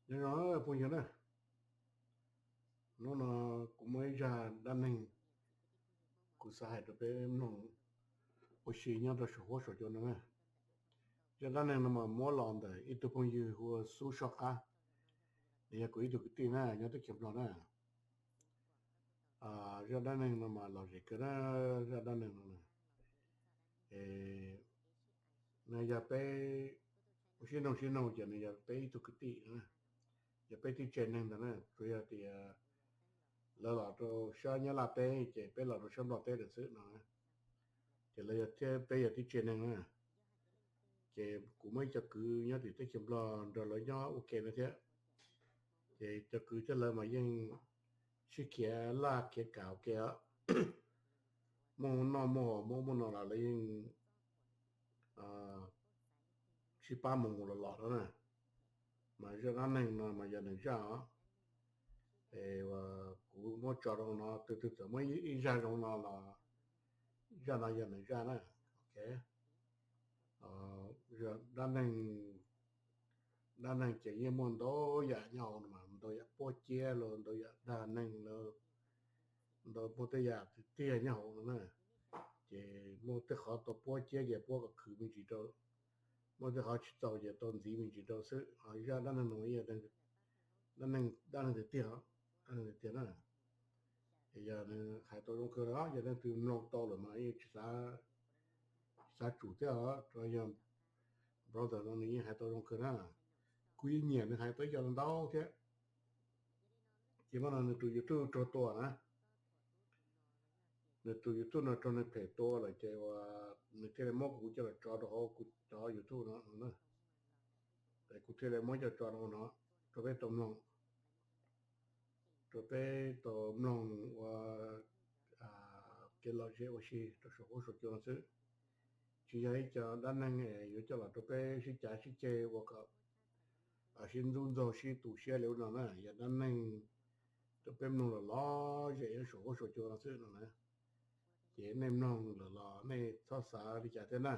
Nyob zoo phooj ywg na, hnub no kuv muaj ib zaj dab neeg kuv xav hais rau peb mloog ua si nyob rau saum huab saum cua no na. Zaj dab neeg no mas muab los ntawm ib tug phooj ywg hu ua Xub Soj Qab, nws yog kuv ib tug kwv tij na nyob teb chaws Nplog na. Zaj dab neeg no mas lom zem kawg na, zaj dab neeg no na. Nws yog peb sib noog sib noog ces nws yog peb ib tug kwv tij, yog peb tib tsev neeg ntag na, tsuas yog tias lawv los rau sab Nyab Laj teb ces peb los rau sab Nplog teb lawm xwb no. Ces lawv yog thiab peb yog tib tsev neeg na. Ces kuv muaj ib co kwv nyob tim teb chaws Nplog nrog lawv nyob ua ke no thiab. Ces cov kwv thiab lawv mas yeej sib khiav laj khiav kam ua ke os. Muaj noj muaj haus muaj muaj no los lawv yeej sib pab mus mus los los no na. Mas zaj dab neeg no mas yog nws zaj os. Kuv muab tso rau no, tus twg txawm muaj ib zaj zoo no los zaj no yog nws zaj na. Ok. Dab neeg, dab neeg ces yeej muaj ntau yam nyob hauv no mas, ntau yam puab ciab los ntau yam dag neeg los ntau, muaj tej yam tiag tiag nyob hauv no na. Ces muaj tej qhov tau puab ciab ces puab kom khwv me ntsis rau, muaj tej qhov tsis txaus ces tau ntxiv me ntsis rau xwb. Ho zaj dab neeg no, dab neeg tiag tiag, dab neeg tiag tiag na. Yog nws hais tau zoo kawg los yog leej twg mloog tau lawm mas yeej tsis xav tsum thiab os, rau yog brother no nws yeej hais tau zoo kawg na. Kuv yeej nyiam nws hais tau ib co ntau thiab. Ces mas no nws tus YouTube raug tua na, nws tus YouTube no raug nws phem tua lawm ces uas nws thiaj li muab kuv coj los tso rau hauv kuv cov YouTube no na. Kuv thiaj li muab coj tso rau no rau peb tau mloog, rau peb tau mloog ua kev lom zem ua si rau saum huab saum cua no xwb. Tsis yog ib co dab neeg yuav coj los rau peb sib cav sib ceg ua kom sib ntxub ntxaug sib tu siab li ub no na. Yog dab neeg rau peb mloog los lom zem saum huab saum cua no xwb no na. Ces nej mloog lawm los nej txhob xav li cas thiab na.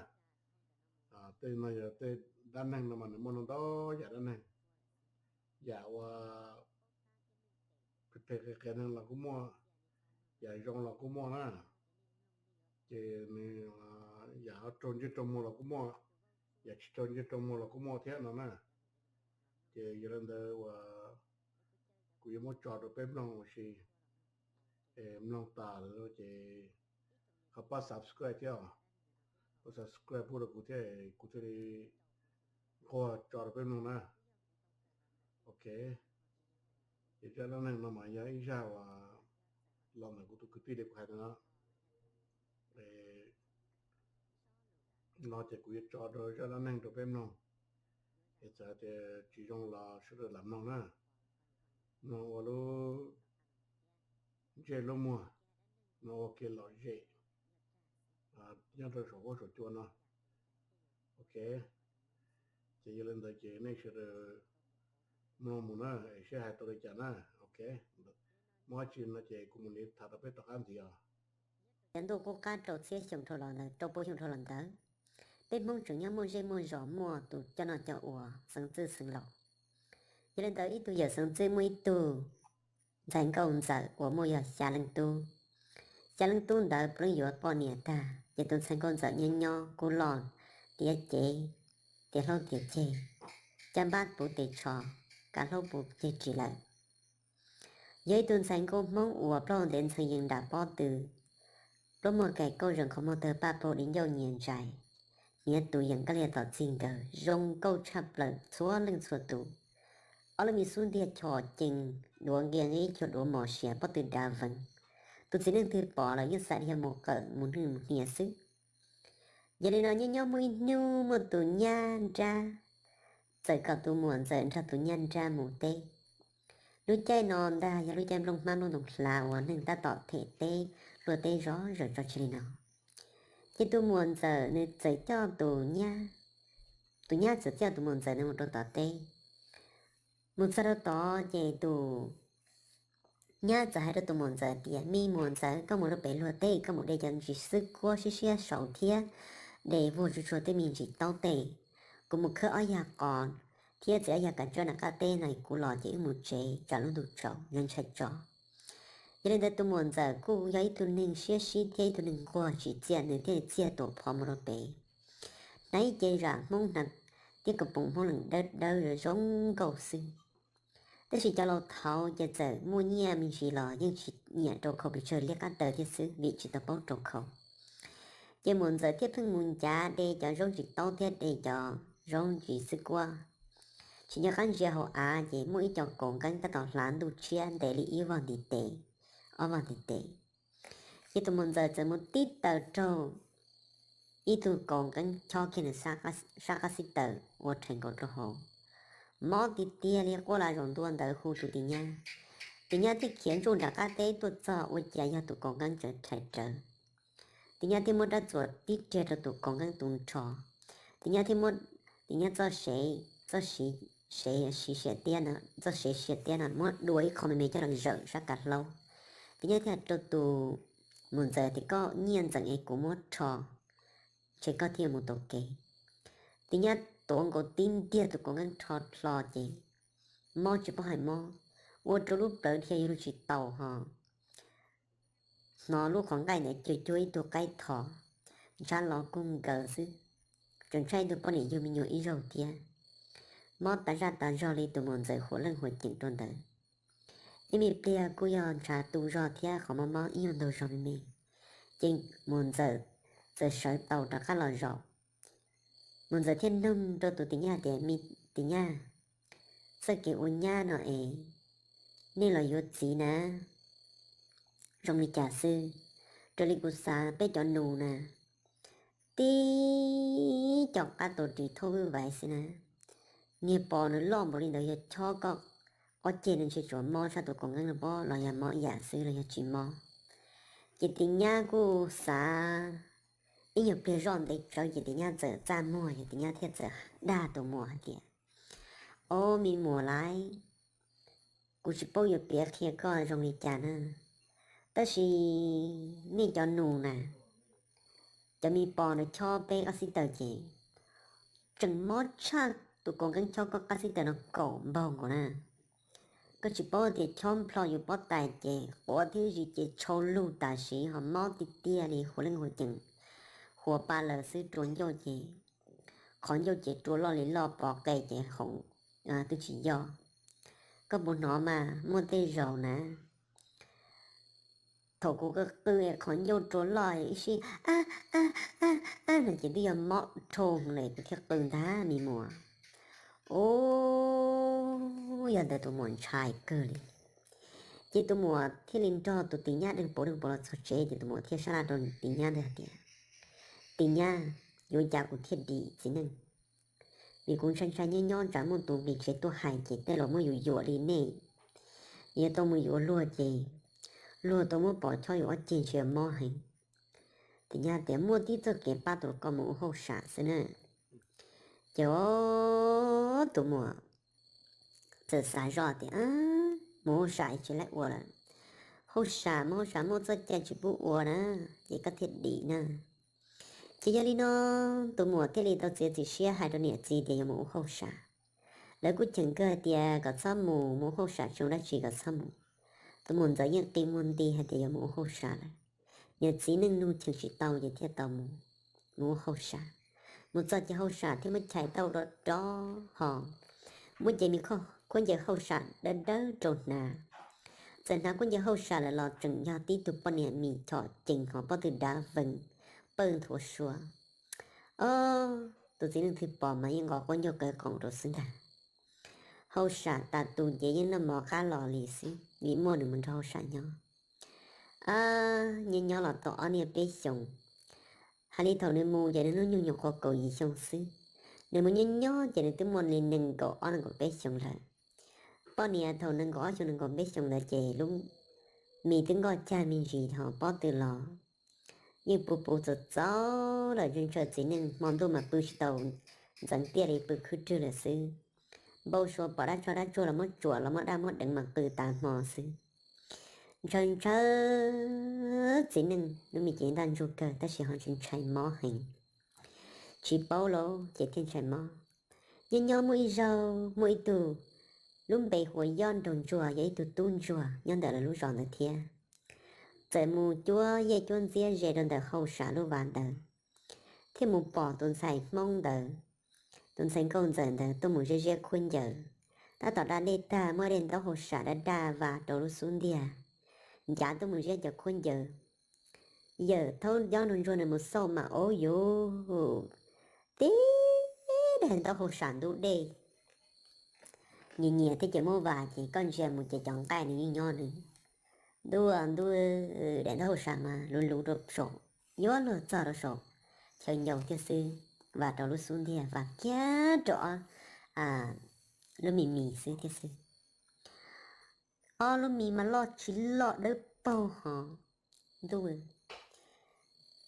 Tej no yog tej dab neeg no mas nws muaj ntau yam dab neeg. Yam uas phem phem qias qias neeg los kuj muaj, yam zoo los kuj muaj na. Ces nws yam raug ntsej raug muag los kuj muaj, yam tsis raug ntsej raug muag los kuj muaj thiab no na. Ces yog li ntawd uas kuv yuav muab tso rau peb mloog ua si. Mloog tas lawm ces ho pab subscribe thiab os. Pab subscribe pub rau kuv thiab kuv thiaj li nquag tso rau peb mloog na. Ok. Ces zaj dab neeg no mas yog ib zaj uas los ntawm kuv tus kwv tij li kuv hais ntawd no. No ces kuv yuav tso rau zaj dab neeg rau peb mloog. Es txawm tias tsis zoo los sawv daws lam mloog na. Mloog ua lub ntsej lub muag, mloog ua kev lom zem nyob rau saum huab saum cua no. Ok. Ces yog li ntawd ces nej sawv daws mloog mus na, es seb hais tau li cas na. Ok. Muaj dab tsi no ces kuv mam li tham rau peb tom qab ntxiv os. Yav ntuj qub qab rau txhiab xyoo dhau los ntawd, rau pua xyoo dhau los ntawd, peb Hmoob tseem nyob muaj zej muaj zos, muaj tus coj noj coj ua, xeev txwj xeev laus. Yog li ntawd ib tug yawm xeev txwj muaj ib tug ntxhais nkauj ntxawm uas muaj yog xya leej tub. Xya leej tub ntawd puav leej yuav poj niam tag, ces tus ntxhais nkauj ntxawm nyob nyob kuj loj tiav cev, tiav hlob tiav ceg, caj npab puv tes tsho, kav hlaub puv ceg ris lawm. Yog ib tug ntxhais nkauj Hmoob uas plaub hau ntev ntxhee yees nram pob tw, plaub muag kais kauj zees, qhov muag tawg paj paug, di ncauj nyias ntsais, hniav tus yeem kab liag tom txig nkawg, zoo nkauj tshaj plaws txhua leej txhua tus. Ob lub me xub ntiag chom cees, duav nqia nqib cuag duav mos sia, pob tw dav vees. Tus txiv neej twg pom los yeej xav dhia mus qawm mus nwj mus hnia xwb. Yog li no nyob nyob muaj ib hnub muaj tus nyab nrab txawm kom tus muam ntxawm nrog tus nyab nrab mus teb. Lub caij no ntag yog lub caij nplooj hmab nplooj ntoo hlav uas neeg tab tom them teb, luaj teb zov zawm tso tseg li no. Ces tus muam ntxawm nws txawm coj tus nyab, tus nyab txawm coj tus muam ntxawm nws mus rau tom teb. Mus txog rau tod ces tus nyab txawm hais rau tus muam ntxawm tias, me muam ntxawm, koj mus rau pem luag teb koj mus de cov ntsis xwb kuab siab siab saud thiab de vuag tsuag tsuag tej me ntsis taub tej. Kuv mus khawb ob yag qos thiab txawm yog kav tsawb nram qab teb no kuv los ces wb mus tsev tsam lub ntuj tsaus, yeej ntshai tso. Yog li ntawd tus muam ntxawm kuj yog ib tug neeg siab sib thiab ib tug neeg nquag tsim txiaj, nws thiaj li txiag tuam phom mus rau pem, hnav ib ce zam Hmoob, hnav tib kas poos Hmoob lees dawb dawb zoo nkauj xwb. Tab sis cov laus thaud ces txawm muaj nyiaj me ntsis los yeej tsis nyiam rau khau pes tsawg liab qab taw thiab xwb vim tsis tau paub rau khau. Ces muam ntxawm thiaj pheej mus ncav de cov zaub ntsis taub thiab de cov zaub ntsis xwb kuab. Tsis nco qab ntsia hauv av ces muaj ib co kaus nqeeb tab tom hlav ntuj tshiab ntev li ib vog ntiv tes, ob vog ntiv tes. Ces tus muam ntxawm txawm mus tib taws raug ib tug kaus nqeeb chob kiag nws sab qab xib taws ua rhais nkaus rau hauv. Mob tiag tiag li, quaj la zaum ntua ntawd hu tus tis nyab. Tis nyab thiaj khiav ntsuj nram qab teb tuaj txog ua cas yog tus kaus nqeeb tseem rhais rawv. Tis nyab thiaj muab rab txuas tib riag rau tus kaus nqeeb tus nrho. Tis nyab thiaj muab, tis nyab txoj sev, txoj sev siav tiab no, txoj sev siav tiab no muab dua ib qho me me coj los zawm sab kav hlaub. Tis nyab thiaj hais rau tus muam ntxawm tias koj nyiaj ntxeem es kuv muab rho, ntshe koj thiaj mus tau kev. Tis nyab tuav nkaus tib ntiag tus kaus nqeeb rho hlo ces mob tsis paub hais mob, ua rau lub plawv dhia yuav luag tsis taus ho hnov lub qhov nqaij ntawd cuag cuag ib tug qaib tho, ntshav los kawg nkaus xwb, tseem tshaib ib tug poj niam yug me nyuam ib zaug thiab. Mob tas zaj tas zog li tus muam ntxawm huam leej huam ceem rau ntawd. Ib me pliag kuj yog ntshav tu zog thiab qhov mob mob ib nyuag ntaug zog me me, ces muam ntxawm txawm sawv tau rov qab los zaum. Muam ntxawm thiaj nug rau tus tis nyab tias, me tis nyab, txoj kev ua nyab no es nej los yuav txiv na, zoo li cas xwb? Raws li kuv xav peb cov nus na, tib co qab tus ris thauj vwj vais xwb na, niag pos nws loj npaum li ntawd yog chob koj ob ceg no ntshe tsuas mob sab tus kaus nqeeb no pob los yog mob ib yam xwb los yog tsis mob. Ces tis nyab kuj xav ib nyuag pliag zoj ntev tsawv ces tis nyab txawm txaj muag ces tis nyab thiaj txawm dag tus muam hais tias, ob me muam laiv, kuv tsis paub yuav piav qhia koj zoo li cas na, tab sis nej cov nus na, cov me pos nws chob peb qab xib taws ces tseem mob tshaj tus kaus nqeeb chob koj qab xib taws no kaum npaug nkaus na. Koj tsis paub tias chob nplho yus pob tais ces quav thiab zis ces tshau lug tam sim ho mob tiag tiag li, huam leej huam ceem, huam pa lawm xwb, rua ncauj ces qhov ncauj ces rua loj li loj, pov qe ces hoom twb tsis yoj. Koj puas hnov mas muaj tej zaus na, thaum kuv qw qw qhov ncauj rua loj ib sij a a a no ces twb yog mob dhau lawm kuv thiaj qw ntag me muam. Ub, yog ntawd tus muam ntshai kawg li. Ces tus muam thiaj li nrog tus tis nyab deeg pauv deeg pauv los txog tsev ces tus muam thiaj sab laj rau tis nyab ntawd hais tias, tis nyab, yuav cas kuv thiaj dim txiv neej? Vim kuv ntshai ntshai nyob nyob tsam muaj tus nqis tsev tuaj hais ces tej laus muab yus yuam li nej, yuav tau mus yuav luag ces luag tau muab pos chob yus ob ceg ntshe mob heev. Tis nyab tias muaj tib txoj kev pab tau koj mus ua hauj sam xwb na. Ces tus muam txawm xav zoj tias, mus hauj sam tsis laib ua lawm, hauj sam mus hauj sam muaj txoj cai tsis pub ua na, ces koj thiaj dim na. Ces yog li no tus muam thiaj li tau txiav txim siab hais rau niam txiv tias yuav mus ua hauj sam. Lawv kuj cheem kawg hais tias kom txhob mus, mus ua hauj sam tsis zoo dab tsi, kom txhob mus. Tus muam ntxawm yeej qi muag nti hais tias yuav mus ua hauj sam lawm. Niam txiv neej nug cheem tsis tau ces thiaj tau mus, mus ua hauj sam. Mus txog ces hauj sam thiaj muab chais tau rov rov ho muab ces me khaub ncaws hauj sam dawb dawb rau hnav. Txawm hnav khaub ncaws hauj sam lawm los tseem yog tib tug poj niam mis chom cees ho pob tw dav vees, pawj nthuav sua. Ob, tus txiv neej twg pom mas yeej nqos quab ncauj kawg qoom rau xwb ntag. Hauj sam tas tus ces yeej noj mov qab los li xwb vim muaj nws mus nrog hauj sam nyob. Nyob nyob los tau ob niaj peb xyoos, hais li thaum nws mus ces nws hnub nyoog nyuam qhuav kaum yim xyoo xwb. Nws mus nyob nyob ces nws twb muaj li nees nkaum ob nees nkaum peb xyoos lawm. Poj niam thaum nees nkaum ob xyoo nees nkaum peb xyoos ntawd ces lub mis twb nkoj cag me ntsis ho pob tw los yeej puv puv txaus txaus lawm, ntshaw ntshaw txiv neej hmo ntuj mas pw tsis tau ntxeev tiaj li, pw khwb rwg lawm xwb. Npau suav pom dab tsog dab tsuag los muab tsuam los muab dab muab deev mas qw tas hmo xwb. Ntshaw ntshaw txiv neej lub me cev ntaj ntsug kawg tab sis ho ntshai ntshai mob heev. Tsis paub los ces thiaj ntshai mob. Nyob nyob muaj ib zaug muaj ib tug lub npe hu ua Yob Nraug Ntsuag, yog ib tug tub ntsuag nyob ntawm lawv lub zos ntawd thiab. Txawm mus cuab yej cuab ntxiab ze rau ntawm hauj sam lub vaj ntawd, thiaj mus pom tus ntxhais Hmoob ntawd, tus ntxhais nkauj ntxawm ntawd tuaj mus ziab ziab khaub ncaws, tab tom da dej tag muab dej ntaub hauj sam daj daj vas rau lub xub ntiag, ncav tuaj mus ziab cov khaub ncaws. Yawm thaub Yob Nraug Ntsuag nws mus xauj mas ub yuv, tib daim ntaub hauj sam ntub dej, nyias nyias thiab ces muab vas ces koj ntsia mus ces cov nqaij nws yeej nyob nws. Ntuj ntuj, daim ntaub hauj sam mas luv luv rau saum, yuav luag txog rau saum chaw ncau thiab xwb, vas rau lub xub ntiag, vas kiag rau ob lub mis mis xwb thiab xwb. Ob lub mis mas loj tsis loj dawb paug hos, ntuj,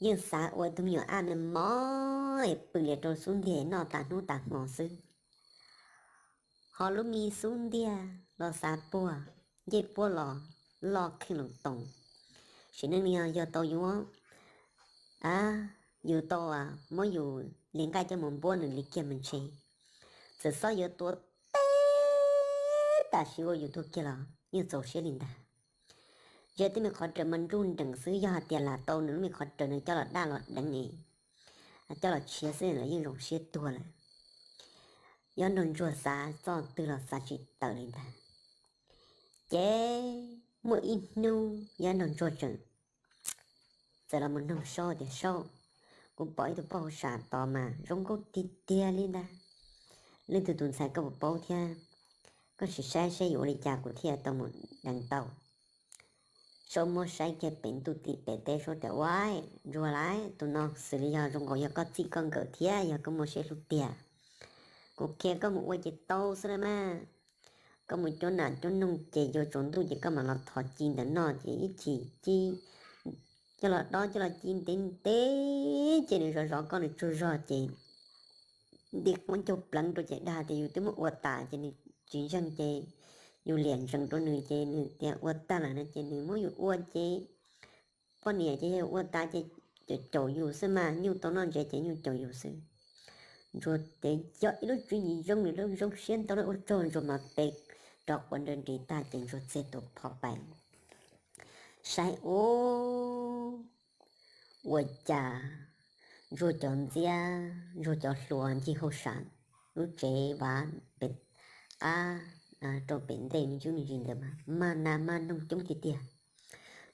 yeej xav ua tus me nyuam ab me mos es pw li rau xub ntiag noj tas hnub tas hmo xwb. Hos lub mis xub ntiag los xav puag, ncej puab los loj kheej lus toos, sim neej no yog tau yuav, a, yus tau muab yus li nqaij coj mus npuab nws li kiag me ntshe, txawm xob yuav tua teb tam sim ua yus tuag kiag los yeej txaus siab li ntag. Ntsia tej me qhov raws mas nruj nreem xwb, yog hais tias lam tau nws lub me qhov raws nws coj los daj los deev es coj los tshiav xwb los yeej zoo siab tuag lawm. Yob Nraug Ntsuag xav txoj twg los xav tsis tawm li ntag. Ces muaj ib hnub Yob Nraug Ntsuag tseem txawm los mus noog Saub tias, Saub, kuv pom ib tug poj hauj sam tod mas zoo nkauj tiag tiag li ntag. Leej twg tus ntxhais koj puas paub thiab? Koj sim saib seb yuav ua li cas kuv thiaj tau mus deev tau. Saub muab saib kiag pem ntuj tim pem teb, Saub tias, Ua, Ntsuag lauj, tus no xws li yog zoo nkaus yog koj txij koj nkawm thiab yog koj muaj siab hlub tiag. Kuv qhia koj mus ua ces tau xwb na mas. Koj mus cuab nas cuab noog ces yuav tsaus ntuj ces koj mam los thov ci ntawm no ces ib chim ci coj los dob coj los ci ntev ntev ces nws zov zov koj nws tsaug zog ces nti qoob caug pleev rau ces dag tias yus twb muab ua tas ces nws tsis ntseeg ces yus liam ntsees rau nws ces nws tias ua tag lawm no ces nws muab yus ua ces poj niam ces yog ua tas ces caum caum yus xwb mas, nyuj tau noj ntsev ces nyuj caum yus xwb. Ntsuag tias yog ib lub tswv yim zoo li lub zoo siab ntau lawm, ua rau Ntsuag mas pe rov quav nrawm nris tag ces Ntsuag txiag tus phom pais saib ub, ua cas Ntsuag cov ntxiab, Ntsuag cov hluas ncig hauj sam lub tsev vaj pem qab rau pem ntej me ntsis me ntsis ntawd mas mag nas mag noog coob tiag tiag.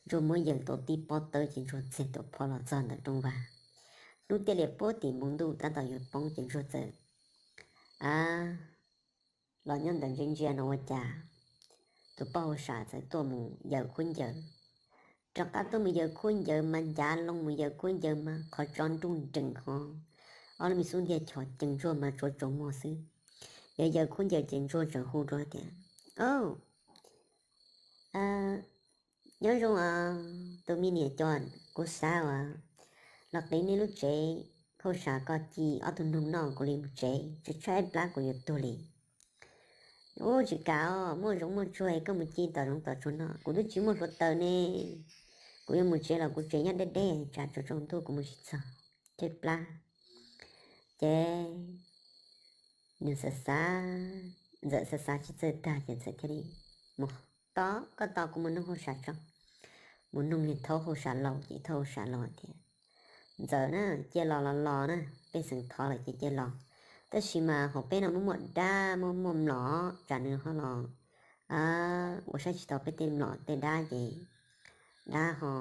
Ntsuag muab yaws tau tib pob tawb ces Ntsuag txiag tus phom los txog ntawm rooj vag. Hnub tiaj li puag tim npoo ntuj tab tom yuav poob ces Ntsuag txawm a los nyob ntawd ntsia ntsia no ua cas tus poj hauj sam txawm tuaj mus yaws khaub ncaws. Rov qab tuaj mus yaws khaub ncaws mas ncav loo mus yaws khaub ncaws mas qhov tso nruj nreem hos, ob lub me xub ntiag chom cees Ntsuag mas tsuav tsaus muag xwb. Yaws yaws khaub ncaws ces Ntsuag tseem hu rau tias, Au, nyob zoo os tus me niam cov, kuv xav uas los qiv nej lub tsev hauj sam koj ci ob tug noog noj kuv li mus tsev, tshaib tshaib plab kuv yuav tuag li. Ub, tsis kam os, muaj zoov muaj tsuag koj mus ci tom zoov tom tsuag noj, kuv twb tsis muaj hluav taws ne. Kuv yuav mus tsev los kuv tsev nyob deb deb, tsam tsaus tsaus ntuj kuv mus tsis txog, tshaib plab. Ces nws xav xav, Ntxawm xav xav tsis txawj tag ces Ntxawm thiaj li mus tos, Koj tos kuv mus noog hauj sam tso. Mus noog niag thaub hauj sam laus ces thaub hauj sam laus tias, Ntxawm na, cia los los los na, pej xeem thov lawm ces cia los. Tab sis mas hauv peb no muaj muaj dab muaj muaj mlom, tsam nws ho los ua saib tsis tau peb tej mlom tej dab ces dab ho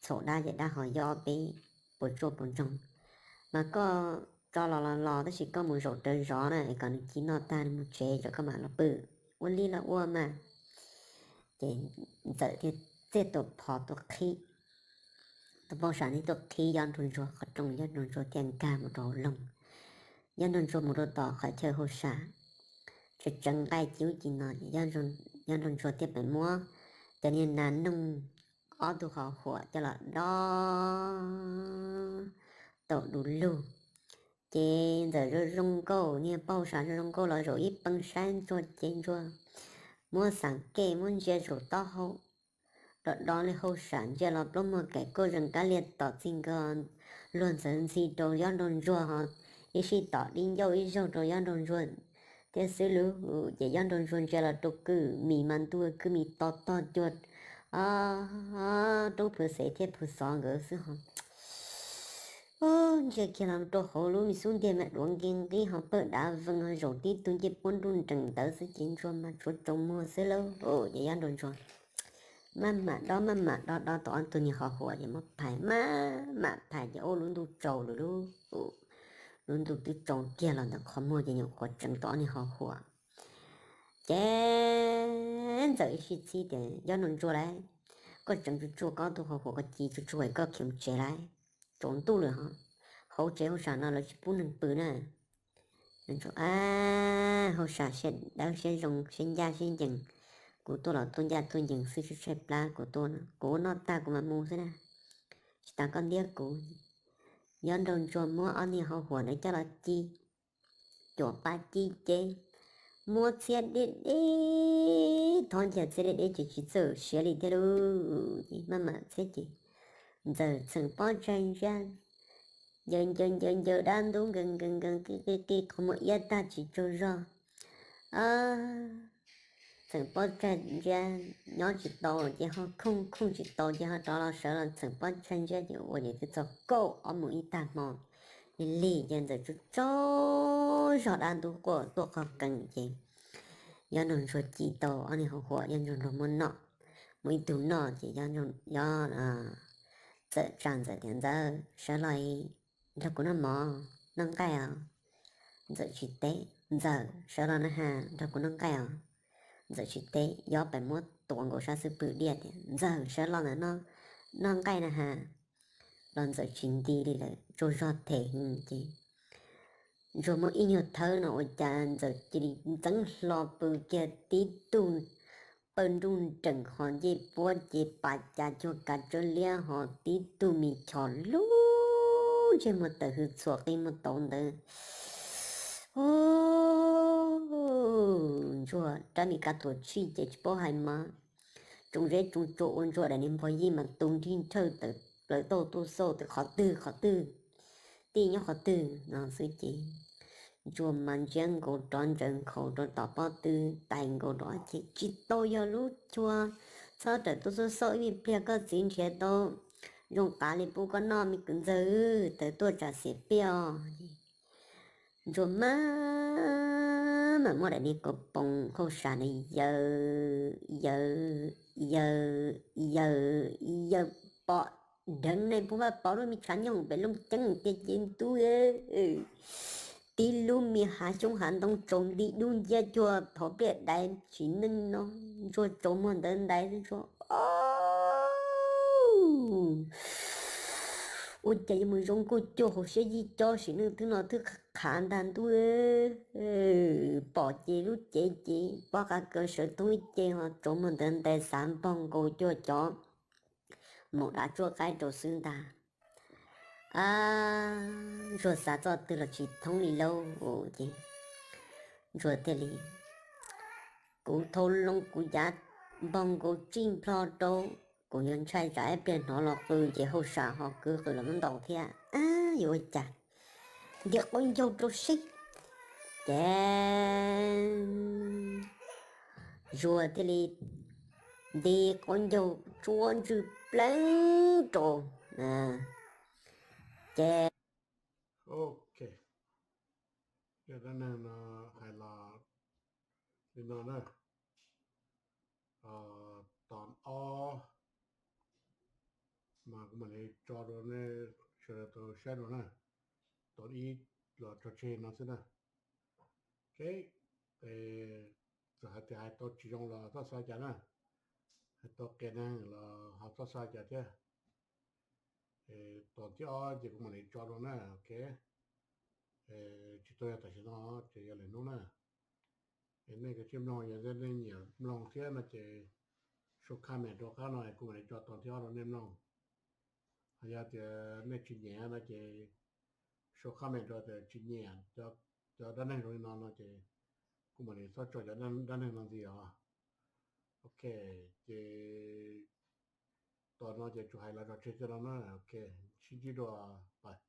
txhaum dab ces dab ho yob peb puas tsuaj puas ntsoog. Mas koj tso los los los tab sis koj mus zaum rawv zov na es kom nws ci noj tag nws mus tsev tso koj mam los pw. Ua li los ua mas. Ces Ntxawm thiaj txiag tus phom tuaj qhib, tus poj sam thiaj tuaj qhib Yob Nraug Ntsuag qhov rooj, Yob Nraug Ntsuag thiaj nkag mus rau hauv loog. Yob Nraug Ntsuag mus rau tom qhov chaw hauj sam, tseem tseev nqaij ci ub ci no, Yob Nraug Ntsuag thiaj pem muab cov niag nas noog ob tug qhov huam coj los dob tau du lug. Ces Ntxawm zoo zoo nkauj, niag poj sam zoo zoo nkauj los zaum ib pee saib Ntsuag ces Ntsuag muab xam kej muab ntsia zaum taub hau, do do li hauj sam ntsia los plaub muag kaim kauj zees kab liag tom txij nkawd, luag ntxawv ntxhi rau Yob Nraug Ntsuag ho ib sij tom dib ncauj ib zaug rau Yob Nraug Ntsuag thiab xwb lauj. Ces Yob Nraug Ntsuag ntsia los rau kwj mis mas ntuj, kwj mis to tog cuag roob Phuv Xev thiab Phuv Xov nkawd xwb ho. Ntsia kiag los rau hauv lub me xub ntiag mas duav nqi nqib ho pawg dav vees ho zaum tib tug ncej puab nruj nrees ntawd xwb ces Ntsuag mas tsuav tsaus muag xwb lauj. Ces Yob Nraug Ntsuag maj mam dob maj mam dob dob tau ob tug niag qhov huam ces muab phais maj mam phais ces ua lub ntuj tsaus lawm lauj. Lub ntuj twb tsaus kiag los ntawm qhov muag ces nyuam qhuav tseev tau ob niag qhov huam. Ces Ntxawm ib sij txhib tias, Yob Nraug Ntsuag lauj, koj tseev tsuj tsuaj koj ob tug qhov huam koj ci tsuj tsuaj koj khiav mus tsev lauj. Tsaus ntuj lawm ho, hauv tsev hauj sam no lawv tsis pub neeg pw na. Ntsuag, a, hauj sam siab dawb siab zoo siab ncaj siab ncees, kuv tuaj los tuaj ncaj tuaj ncees xwb, tshaib tshaib plab kuv tuaj no, kuv noj tag kuv mam mus xwb na. Tsis tas koj ntiab kuv. Yob Nraug Ntsuag muab ob niag qhov huam ntawd coj los ci, cuam pab ci ces muab txhiab deb deb, thob ncaig txhiab deb deb ces tsis txawj siav li thiab lauj. Ces maj mam txhiab ces Ntxawm txheem pob tsaig ntsia, ncaws ncaws ncaws ncaws dab ntub nkees nkees nkees qi qi qi qhov muag iab tag tsis tsaug zog. Txheem pob tsaig ntsia, nyob tsis tau ces ho khooj, khooj tsis tau ces ho rov los sawv los txheem pob tsaig ntsia ces ua ces twb txog kaum ob moos ib tag hmo. Lig lig ces Ntxawm tsaug tsaug zog dab ntub quaj tuaj qhov qees ces Yob Nraug Ntsuag ci tau ob niag qhov huam, Yob Nraug Ntsuag muab noj, muab ib tug noj ces Yob, Ntxawm tsa Ntxawm tias, Ntxawm, sawv los nrog kuv noj mov noj nqaij os. Ntxawm tsis teb. Ntxawm, sawv los na has, nrog kuv noj nqaij os. Ntxawm tsis teb. Yob pes muab tuav nkaus sab xub pwg diaj tias, Ntxawm, sawv los ntawm no noj nqaij na has. Los Ntxawm tsis nti li lawm, tsaug zog them heev ces Ntsuag muab ib nyuag thawb no ua cas Ntxawm cia li ntxeev hlo pw kiag tib tug pawg nruj nrees ho ncej puab ces pas cas cuag kav tsawb liab ho tib tug me chos lub ntsej muag tawm hws txhuam qi muag tauv ntawd. Ntsuag rab me kab tuam tsij ces tsis paub hais mas, tsoom zeb tsoom tsua ua Ntsuag daim niag npog yij mas tu nrig nrhawj tawm plaws tauj tuaj xauj tias qhov twg qhov twg, tij nyob qhov twg no xwb ces Ntsuag mas ntsia nkaus rov ntsaws nkhaus rau tom pob tw, tais nkaus rov ces tsis tau yog lub chua, txhob rawm tuaj xauj xauj ib me pliag koj txiv nrhiav tau zoo qav li pub koj noj me kwv Ntxawg, tawm tuaj tsam xiam piaj os. Ntsuag maj mam muab daim niag kaus poom hauj sam na yaws yaws yaws yaws yaws pom dheev na puag vaj pov lub me tshav nyoog pem looj ceeb tiag ces ntub, tib lub me hav xyoob hav ntoo tsaus nti dub nciab cuag hauv pliaj daiv tsim neej no. Ntsuag tsaus muag ntawd ntais Ntsuag, ua cas yuav mus zoo nkauj cuag hauv siab yij cob sim neej twb no twb qhav ntag ntub. Pom ces lub cev ces pob qa kaw sawv thoob ib ce ho tsaus muag ntawd ntais xav npog nkaus cuag cov maum dav tsuaj qaib rau xwb ntag. Ntsuag xav txoj twg los tsis thoob li lauj ces Ntsuag thiaj li, kuv thau loo kuv yav npog nkaus tsij nplho rau, kuv yuav ntshai tsam ib pliag hnov los qw ces hauj sam ho kwv qw los muab ntaus thiab, yuav ua cas, nti qaub ncaug rau seb. Ces Ntsuag thiaj li nti qaub ncaug tsuab ntswg pleev rau ces, ok, zaj dab neeg no hais los li no na. Tom ob mas kuv mam li tso rau nej sawv daws tau saib dua na. Tom ib los tso tseg no xwb na. Ok, txawm hais tias hais tau tsis zoo los txhob xav cas na, hais tau qias neeg los ho txhob xav cas thiab. Tom thib ob ces kuv mam li tso rau na, ok. Tsis tau yog tam sim no, ces yog lwm hnub na. Es nej kav tsij mloog, yog nej nyiam mloog thiab no ces sau comment rau qab no kuv mam li tso tom thib ob rau nej mloog. Ho yog tias nej tsis nyiam no ces sau comment rau tias tsis nyiam cov dab neeg zoo li no no ces kuv mam li txhob tso cov dab neeg no ntxiv os. Ok, ces tom no ces tsuas hais los tso tseg kiag no na. Ok, sib ntsib dua, bye.